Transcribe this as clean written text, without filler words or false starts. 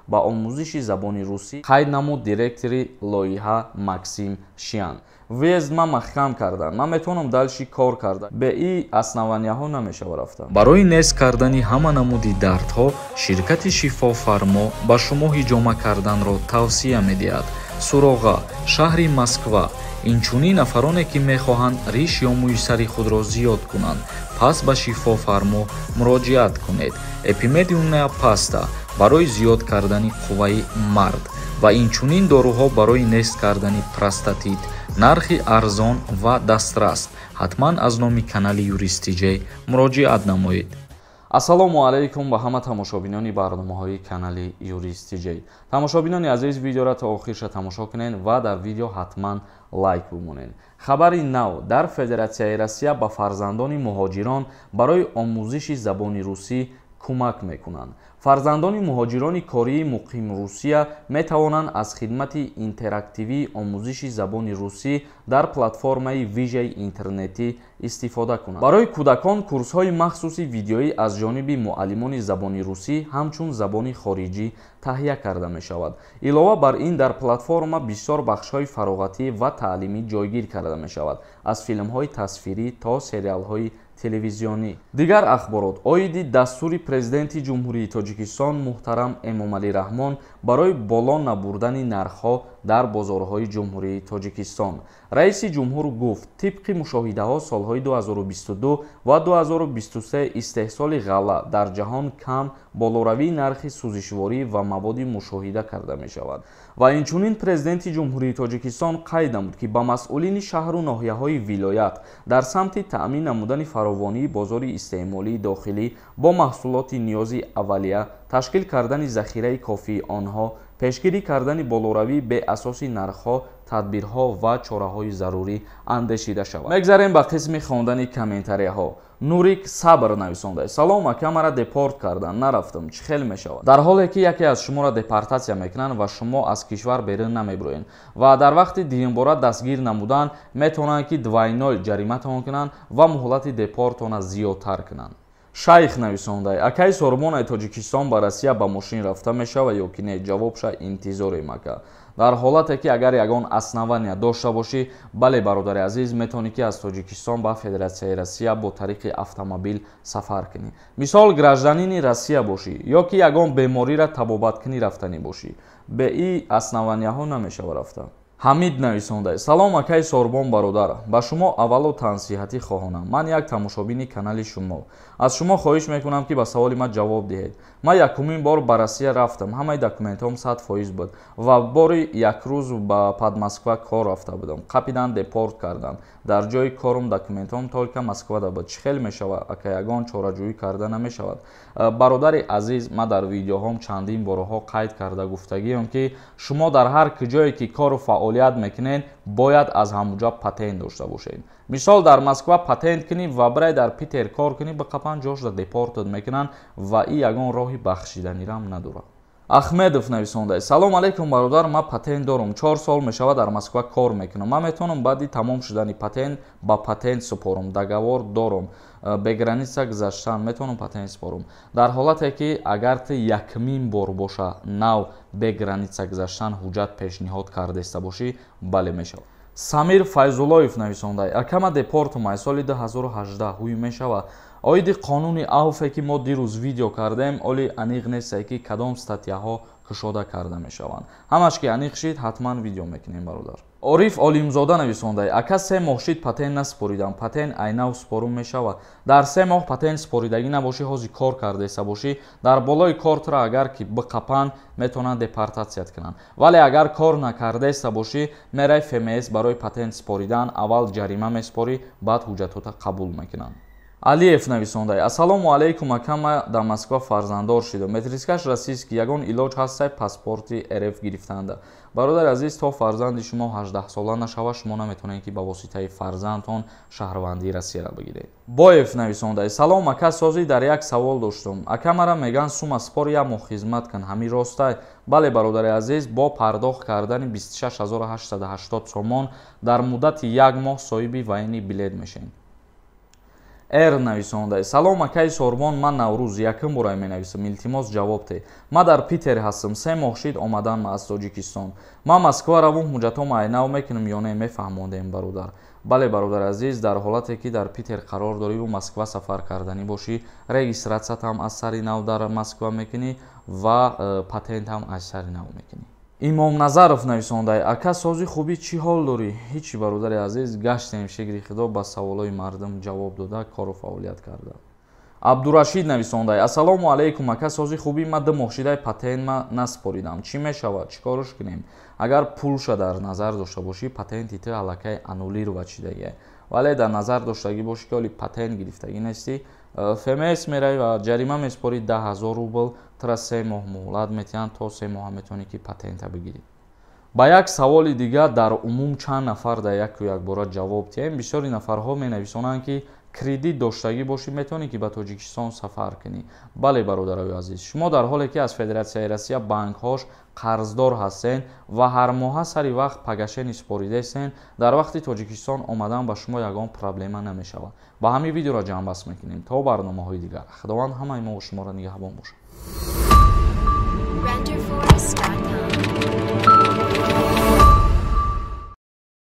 Ба омӯзиши забони русӣ, қайд намуд директори лоиҳа Максим Шиян. Въезд ма маҳкам кардан, ман метавонам дальше кор карда, бе и основанияҳо намешава рафта. Барои нест кардани ҳама намуди дардҳо ширкати Шифофармо ба шумо ҳиҷома карданро тавсия медиҳад. Суроға: шаҳри Москва. Инчунин нафароне, ки мехоҳанд риш ё мӯи сари худро зиёд кунанд, пас ба Шифофармо муроҷиат кунед. Эпимедиумная паста барои зиёд кардани қувваи мард ва инчунин доруҳо барои нест кардани простатит. Нархи арзон ва дастрас. Ҳатман аз номи канали Юристиҷей муроҷиат намоед. Ассалому алайкум ба ҳама тамошобинони барномаҳои канали Юристиҷей. Тамошобинони азиз, видеоро то охирша тамошо кунед ва дар видео ҳатман лайк бимонед. Хабари нав: дар Федератсияи Россия ба фарзандони муҳоҷирон барои омӯзиши забони русӣ кӯмак мекунанд. Фарзандони муҳоҷирони кории муқими Русия метавонанд аз хидмати интерактивии омӯзиши забони русӣ дар платформаи вижаи интернетӣ истифода кунанд. Барои кӯдакон курсҳои махсуси видеоӣ аз ҷониби муаллимони забони русӣ ҳамчун забони хориҷӣ таҳия карда мешавад. Илова бар ин, дар платформа бисёр бахшҳои фароғатӣ ва таълимӣ ҷойгир карда мешавад, аз филмҳои тасвирӣ то сериалҳои телевизионӣ. Дигар ахборот оиди дастури Президенти Ҷумҳурии Тоҷикистон муҳтарам Эмомалӣ Раҳмон барои боло набурдани нархҳо дар бозорҳои Ҷумҳурии Тоҷикистон. Раиси ҷумҳур гуфт, тибқи мушоҳидаҳо, солҳои 2022 ва 2023 истеҳсоли ғалла дар ҷаҳон кам, болоравии нархи сӯзишворӣ ва маводи мушоҳида карда мешавад. Ва инчунин Президенти Ҷумҳурии Тоҷикистон қайд намуд, ки ба масъулини шаҳру ноҳияҳои вилоят дар самти таъмин намудани фаровонии бозори истеъмолии дохилӣ бо маҳсулоти ниёзи аввалия, ташкил кардани захираи кофии онҳо, пешгирӣ кардани болоравии беасоси нархҳо тадбирҳо ва чораҳои зарурӣ андешида шавад. Мегзарем ба қисми хондани комментарияҳо. Нурик Сабр нависонда: «Салом, ака, мара депорт кардан, нарафтам, чӣ хел мешавад?» Дар ҳоле ки яке аз шуморо депортатсия мекунанд ва шумо аз кишвар берун намебироед ва дар вақти дуюмбора дастгир намудан, метавонанд, ки двойной ҷариматон кунанд ва муҳлати депортона зиёдтар кунанд. Шайх нависонда: «Акаи Сорбонаи Тоҷикистон ба Россия ба мошин рафта мешава ё ки не? Ҷавобша интизорем, ака». Дар ҳолате ки агар ягон основания дошта бошӣ, бале, бародари азиз, метавонӣ, ки аз Тоҷикистон ба Федератсияи Россия бо тариқи автомобил сафар кунӣ. Мисол, гражданини Россия бошӣ ё ки ягон бемориро табобаткунӣ рафтанӣ бошӣ, бе и основанияҳо намешава рафта. Ҳамид нависонда: «Салом, акаи Сорбон бародар, ба шумо аввалу тансиҳатӣ хоҳонам. Ман як тамошобини канали шумо. Аз шумо хоҳиш мекунам, ки ба саволи ман ҷавоб диҳед. Ман якумин бор ба Россия рафтам, ҳамаи документҳом 100% буд ва бори як рӯз ба Подмосква кор рафта будам, қапидан, депорт карданд. Дар ҷои корум документҳом только Москвада буд. Чӣ хел мешавад, ака? Ягон чораҷӯӣ карда намешавад?» Бародари азиз, ман дар видеоҳом чандин борҳо қайд карда гуфтагиам, ки шумо дар ҳар куҷое ки кору фаъолият мекунед, бояд аз ҳамуҷа патент дошта бошед. Мисол, дар Москва патент кунӣ ва бирай дар Питер кор кунӣ, биқапан, ҷошда депортат мекунанд ва и ягон роҳи бахшиданирам надорад. Ахмедов нависонда: «Салом алейкум, бародар, ман патент дорум, 4 сол мешавад дар Москва кор мекунам. Ман метавонам баъди тамом шудани патент ба патент супорам? Договор дорум, бе граница гузаштан метавонам, патент супорам?» Дар ҳолате ки агар ту якмин бор боша нав бе граница гузаштан ҳуҷҷат пешниҳод кардаиста бошӣ, бале, мешавад. Самир Файзуллоев нависонда: «Акама депортум соли 2018, ҳуй мешавад?» Оиди қонуни авфе, ки мо дирӯз видео кардем, оли аниқ несте, ки кадом статьяҳо кушода карда мешаванд. Ҳамаш ки аниқ шид, ҳатман видео мекунем, бародар. Ориф Олимзода нависонда: «Ака, 3 моҳ шид, патент насупоридам. Патент айнав супорум мешавад?» Дар 3 моҳ патент супоридагӣ набошӣ, ҳозир кор кардаиста бошӣ, дар болои кортро агар ки биқапанд, метавонанд депортатсият кунанд. Вале агар кор накардаиста бошӣ, мерай ФМС барои патент супоридан, аввал ҷарима месупорӣ, баъд ҳуҷҷатҳота қабул мекунанд. Алиев нависонда: «Ассалому алайкум, ака, дар Москва фарзанддор шидам, метрискаш российский, ягон илоҷ ҳастай паспорти РФ гирифтанда?» Бародари азиз, то фарзанди шумо 18сола нашавад, шумо наметавонед, ки ба воситаи фарзандтон шаҳрвандии Россияро бигиред. Боев нависонда: «Салом, ака, созӣ дар як савол доштум. Ака, мара меган, сума спор, як моҳ хизмат кун, ҳамин ростай?» Бале, бародари азиз, бо пардохт кардани 26 880 сомон дар муддати як моҳ соҳиби военный билет мешавед. Р нависонда: салом, акаи Сорбон, ман Наврӯз, якум бора менависам, илтимос, ҷавоб те. Ман дар Питер ҳастам, 3 моҳ шид омадан аз Тоҷикистон. Ман Москва равум, ҳуҷҷатҳома айнав мекунам ё не? Мефаҳмондем, бародар. Бале, бародари азиз, дар ҳолате ки дар Питер қарор дориву Москва сафар карданӣ бошӣ, регистрация т ҳам аз сари нав дар Москва мекунӣ ва патент ҳам аз сари нав мекунӣ. Имомназаров нависонда: ака, сози хубӣ, чӣ ҳол дорӣ? Ҳичи, бародари азиз, гаштем, шикри Худо, ба саволҳои мардум ҷавоб дода, кору фаъолият карда. Абдурашид нависонда: ассалому алайкум, ака, сози хубӣ, ма 2 моҳ шидай патент ма насупоридам, чӣ мешавад, чӣ корш кунем? Агар пулша дар назар дошта бошӣ, патенти ту аллакай аннулировать шидагия, вале дар назар доштагӣ бошӣ, ки оли патент гирифтагӣ нестӣ, ФМС меравӣ ва ҷарима месупорӣ 10 000 рубл. Тура 3 моҳ муҳлат метиҳанд, то 3 моҳа метавонӣ ки патента бигирӣ. Ба як саволи дигар дар умум чанд нафар дар яку якбора ҷавоб диҳем. Бисёри нафарҳо менависонанд, ки кредит доштагӣ бошӣ, метавонӣ ки ба Тоҷикистон сафар кунӣ? Бале, бародарои азиз, шумо дар ҳоле ки аз Федератсияи Россия банкҳош қарздор ҳастен ва ҳар моҳа сари вақт погашение супоридаистен, дар вақти Тоҷикистон омадан ба шумо ягон проблема намешавад. Ба ҳамин видеоро ҷамъбаст мекунем. То барномаҳои дигар, Худованд ҳамаи мо шуморо нигаҳбон бошад.